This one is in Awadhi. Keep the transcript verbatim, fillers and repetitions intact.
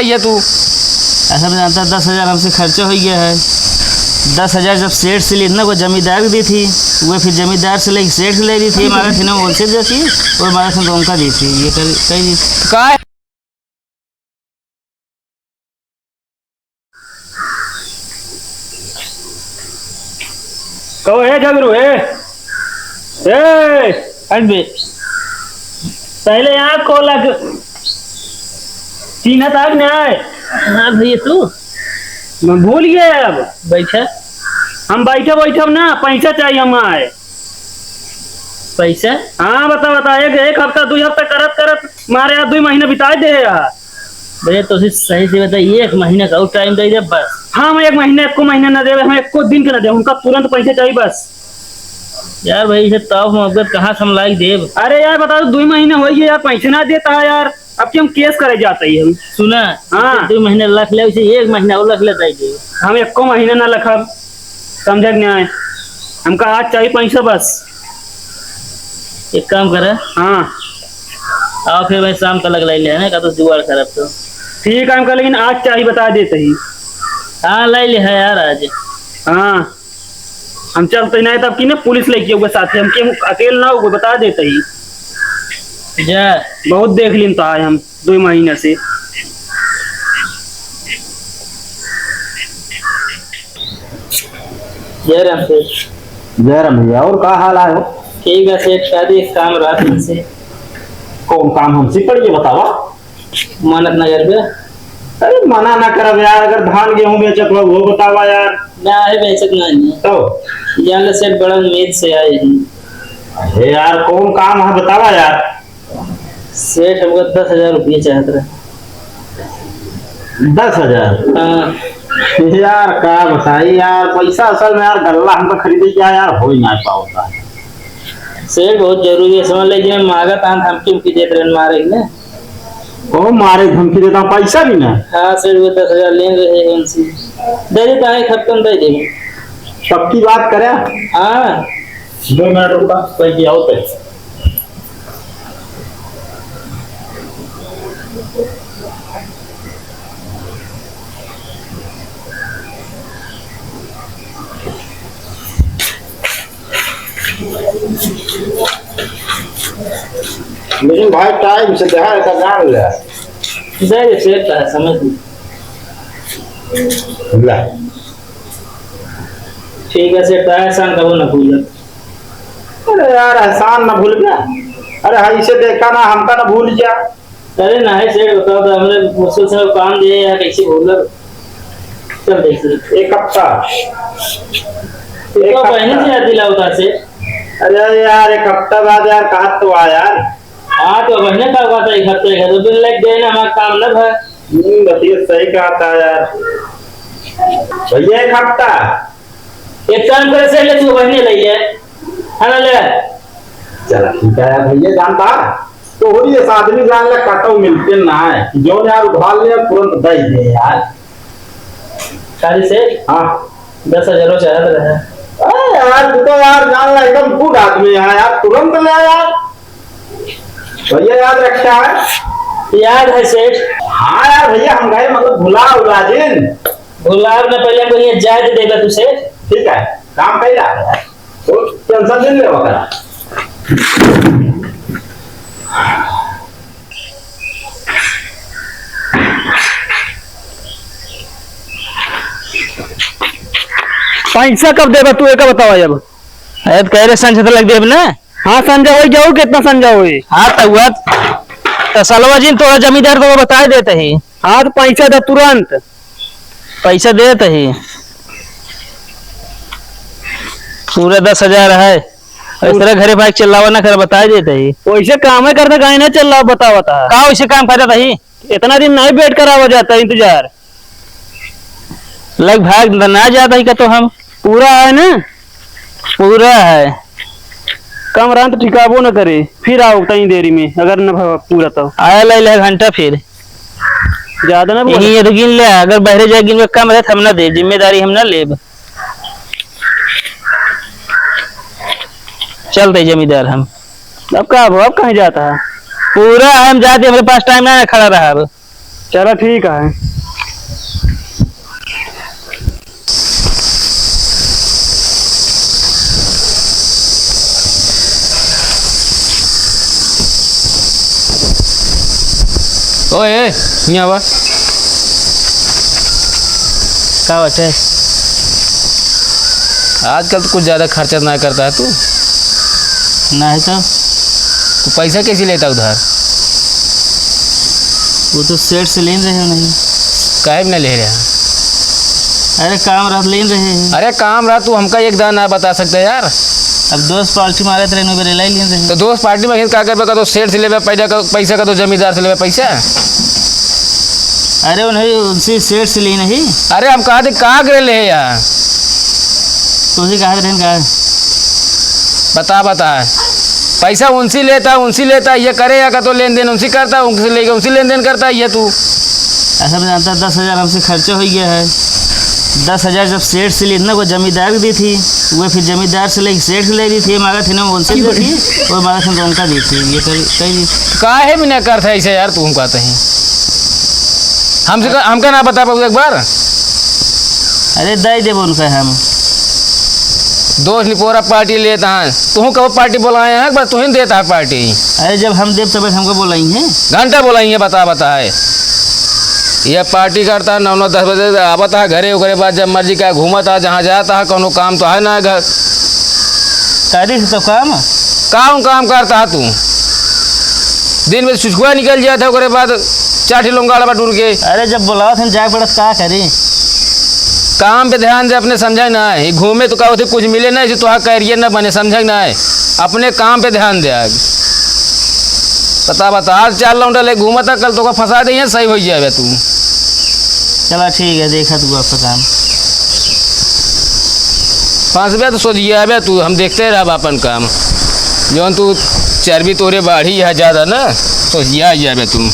ये तू। ऐसा भी जानता है, दस हजार हमसे खर्चा हो गया है। दस हजार जब सेठ से ली ना, वो जमींदार की दी थी, वो फिर जमींदार से लेके सेठ से ले ली थी, हमारा थी ना, उनसे दी थी, और हमारा थी ना, उनका दी थी, ये कर, कही दी। का है? कहो, ए झगरू, ए, ए, हट बे। पहले यहाँ खोला के, चिन्हत आग ना आए। हाँ भैया, तू? मैं भूल गया अब। बैठा। हम बैठे बैठब ना, पैसा चाहिए हम आए। पैसा? हाँ, बता, बता, एक, एक हफ्ता, दुई हफ्ता करत करत मारे यार, दुई महीना बिताए दे यार। भैया, तो फिर सही से बता, एक महीना का और टाइम दे दे बस। हाँ, हम एक महीना, एको महीना ना देवे, हम एको दिन के ना देवे, हमका तुरंत पैसा चाहिए बस। यार भाई, इसे ताव मोहब्बत कहाँ से हम लाइक देब? अरे यार, बता दो, दुई महीना हो गया यार, पैसे ना देता है यार, अब की हम केस करे जाते ही हम। सुना, हाँ। इसे दुई महीना रख ले, उसे एक महीना और रख लेता है जी। हम एको महीना ना रखब, समझे कि नहीं? हमका आज चाहिए पैसा बस। एक काम करे। हाँ। आओ फिर मैं शाम तलक लाई ले, है ना, का तो जुगाड़ करब तो। ठीक है, हमका लेकिन आज चाहिए, बता देते ही। हाँ, लाई ले है यार आज। हाँ, हम चलते नहीं तब की ना पुलिस लेके होगा साथ, हम क्यों अकेले ना होगा, बता देते ही। जा। बहुत देख लीन तो आए हम दो महीने से। जय राम सेठ। जय राम भैया, और का हाल आयो? ठीक है सेठ, शादी एक काम रहा तुमसे। कौन काम हमसे पड़ी है, बतावा। मानत ना करबे? अरे मना ना करब यार, अगर धान गेहूं बेचत हो वो बतावा यार। ना है, बेचत ना है। तो? जान ले सेठ, बड़ा उम्मीद से आए हैं। अरे यार, कौन काम है बतावा यार। सेठ, हमको दस हजार रुपये चाहत रहे। दस हजार? हाँ। यार, का बताई यार, पैसा असल में यार, गल्ला हमका खरीदे क्या यार, हो ही ना पावता। सेठ, बहुत जरूरी है, समझ लीजिए, मांगा तान धमकी उमकी देत रहन, मारे ही ना। ओ, मारे धमकी देता, पैसा भी ना? हाँ सेठ, वो दस हजार लेन रहे हैं उनसे। दे देता है, खत्म दे देंगे। पक्की बात करे? हाँ। दो मिनट रुका, कोई की आओ तो। लेकिन भाई, टाइम से देहा है, तो जान ले। दे दे, सेठ है, समझ ले। ले। ठीक है सेठ, तो एहसान कबो ना भूलत। अरे यार, एहसान ना भूल गया। अरे, हाँ, इसे देखा ना, हमका ना भूल गया। अरे नहीं सेठ, बताओ तो, हमरे मुश्किल से काम दिए यार, कैसे भूल? चल देखिए। एक हफ्ता। तू एक तो हफ्ता। पहले से याद दिलाओ था सेठ। अरे यार, एक हफ्ता बाद यार, कहा तो आ यार। हाँ, तो महीने का बात है, एक हफ्ते का, तो बिन लग गए ना, हमारा काम न भा। हम्म, बस ये सही कहा था यार। भैया, एक हफ्ता। एक काम करे, सेठ ले, तू महीने ले ले, है ना, ले। चला, ठीक है यार, भैया, जानता है, तो हो रही है, आदमी जान ले, कटो मिलते ना है, जो यार उधार ले, तुरंत दे दे यार। सारी से? हाँ। दस हजारों चाहत रहे। अरे यार, तू तो यार जान ला एकदम good आदमी है यार, तुरंत ले यार। भैया याद रखता है? याद है सेठ। हाँ यार भैया, हम गए मतलब भुला उला जिन। भुलाव ना, पहले हमको ये जाए दे देगा तू सेठ। ठीक है, काम कैला है। तो tension नहीं लेवा करा। पैसा कब देबा तू, एका बतावा जब। अरे तो कह रहे संझा तलक देब ना। हाँ, संझा हो जाऊ, कितना संझा होई? हाँ, तो हुआ तो सलवा जी, तोरा जमींदार तो बता देते ही। हाँ, तो पैसा दे तुरंत। पैसा देत ही, पूरा दस हजार है। इस तरह घरे भाग चिल्लावा ना कर, बता देते ही। वैसे काम है करता, काहे ना चिल्लावा, बता, बता। का वैसे काम करता ही? इतना दिन नहीं बैठ करावा जाता इंतजार। लग भाग ना जाता ही का तो हम। पूरा है ना? पूरा है। कम रहा तो ठिकाबो न करे, फिर आओ तनी देरी में, अगर न भ-, पूरा तो। आया ले ले घंटा फिर। ज्यादा ना बोल। यही ये तो गिन ले, अगर बहरे जाए गिन में कम रहे, हम ना दे, जिम्मेदारी हम ना लेब। चलते जमींदार हम। अब का, अब कहीं जाता है? पूरा हम जाते, हमारे पास टाइम ना है, खड़ा रहा अब। चला ठीक है। ओए, हियाँ आवा। का बात है? आजकल तो कुछ ज्यादा खर्चा ना करता है तू। नहीं तो। तू पैसा कैसे लेता उधार? वो तो सेठ से लेन रहे हो नहीं। काहे में ना ले रहे हैं? अरे काम रहत लेन रहे हैं। अरे काम रहत तू हमका एक दाना ना बता सकते यार। अब दोस्त पार्टी मारत रहे, नु बेरे लाई लेन रहे। तो दोस्त पार्टी में का करबे, का तो सेठ से लेबे पैसा, का पैसा का तो जमींदार से लेबे पैसा। अरे वो नहीं, उनसे सेठ से ली नहीं। अरे हम कहा थे का करे ले यार? तुझे कहा थे का? बता, बता। पैसा उनसे लेता, उनसे लेता, ये करे या का तो लेन देन उनसे करता, उनसे लेके उनसे लेन देन करता, ये तू। ऐसा मैं जानता, दस हजार हमसे खर्चा हो गया है। दस हजार जब सेठ से ली ना, वो जमींदार की दी थी, वो फिर जमींदार से लेके सेठ से ले ली थी, मांगा थे ना उनसे दी थी, वो मांगा थे ना उनका दी थी, ये कर, कही दी। काहे में ना करता ऐसे यार, तू हम कहते हैं। हमसे का, हमका ना बता पाऊ एक बार? अरे दे देबो उनका हम। दोस्त निपोरा पार्टी लेता है, तू कहो पार्टी बोलाए हैं, बस तू ही देता है पार्टी। अरे जब हम देब तब हमको बोलाई है। घंटा बोलाई है, बता, बता है। ये पार्टी करता है, नौ, नौ, दस बजे आवता है घरे, ओकरे बाद जब मर्जी का घूमता है, जहाँ जाता है, कोनो काम तो है ना घर। करी तो काम। काम, काम करता है तू? दिन में सुसुआ निकल जाता है, ओकरे बाद चार ठे लोंगाड़ा बटुर के। अरे जब बुलावत हैं, जाए पड़त, का करी? काम पे ध्यान दे अपने, समझे ना है। घूमे तो का होते, कुछ मिले ना, इसे तोहार कैरियर ना बने, समझे ना है। अपने काम पे ध्यान दे आज। पता बता, आज चार लौंडा ले घूमता, कल तोका फंसा दे, सही हो जाबे तू। चला ठीक है, देखा तू आपका काम। फंसबे तो सोझियाबे तू, हम देखते रहब अपन काम। जौन तू चर्बी तोरे बाढ़ी है ज्यादा ना, सोझिया जाबे तू।